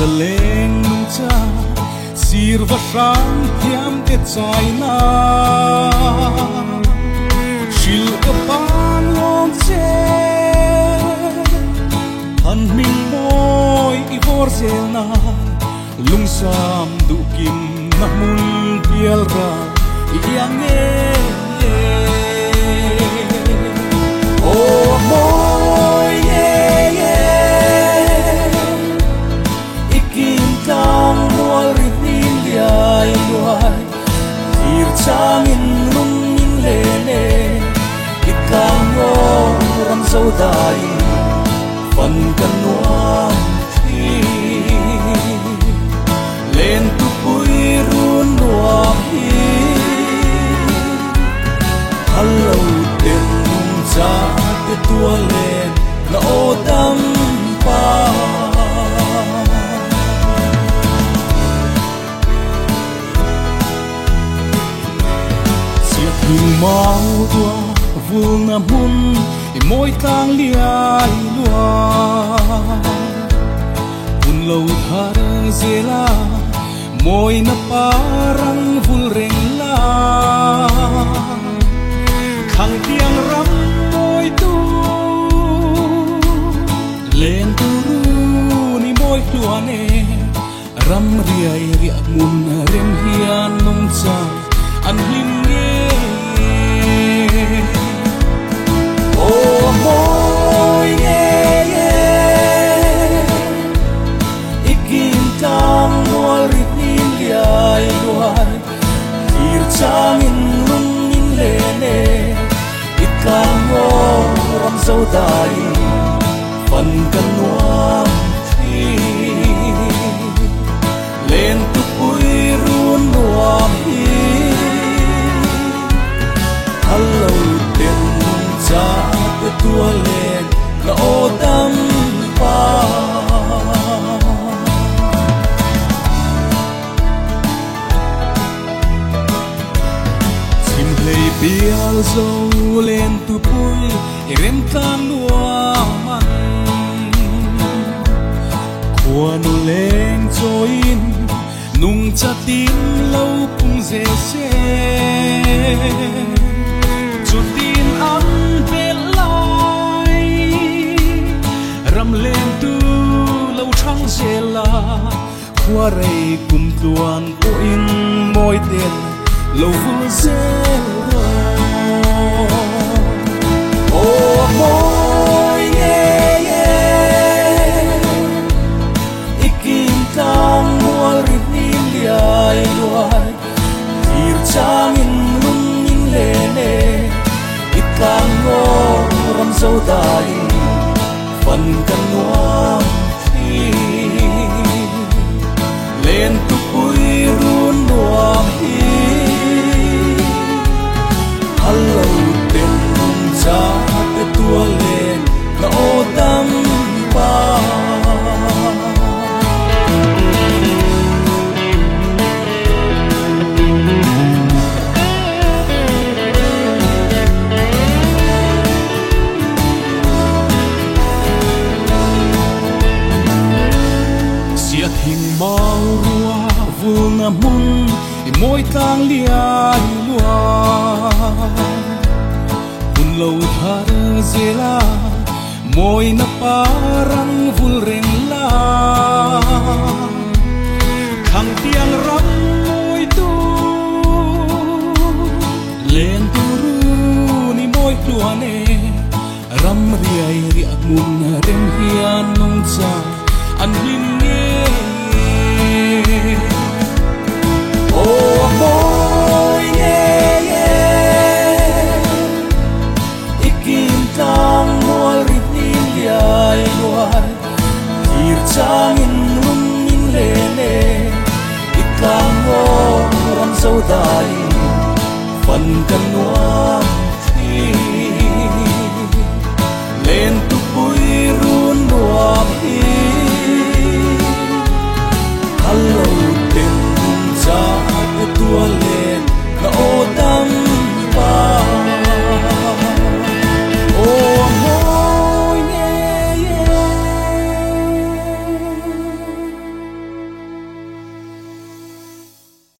Zaleng nungcha sirva hrang thiam te chaina hril ka ban lawng che han hming mawi i vawr zel nan lungsam duhkim na hmun pial ral i iang nge. Aw mawi nge nge i kim tlang mual ri hnim liai luai thlir changin lung min len e i tlang ngaw ram zo dai fan kan nuam thin len tu pui run nuam hi hello ten nung cha te tua len na aw dam pa. Siak hing mau tua vul na hmun i mawi tlang liai lua hun lo thar zela mawi na parang vul reng la thang tiang ram mawi tu len tu ru ni mawi hluan e ram riai riak mun rem hian nung cha an hlim nge. Aw mawi nge nge i kim tlang mual ri hnim liai luai thlir changin lung min len e i tlang ngaw ram zo dai fan kan nuam thin len tu pui run nuam hi hello ten nung cha te tua len na aw dam pa. Chim hlei bial zo len tu pui i rem tlang nuam an khuanu leng chawiin nung cha tin lo pung zel se chutin an bel lai ram len tu lo thang zel la khua rei kum tluan pawhin mawi ten lo vul zel ro. Aw mawi nge nge i kim tlang mual ri hnim liai luai thlir changin lung min len e i tlang ngaw ram zo dai fan kan nuam thin len tu pui run nuam hi hello ten nung cha te tua len na aw dam pa. Siat hing mau rua vul na hmun i mawi tlang liai lua hun lo thar zela mawi na parang vul reng la thang tiang ram mawi tu len tu ru ni mawi hluan e ram riai riak mun rem hian nung cha an hlim nge. Aw mawi nge nge i kim tlang mual ri hnim liai luai thlir changin lung min len e i tlang ngaw ram zo dai fan kan nuam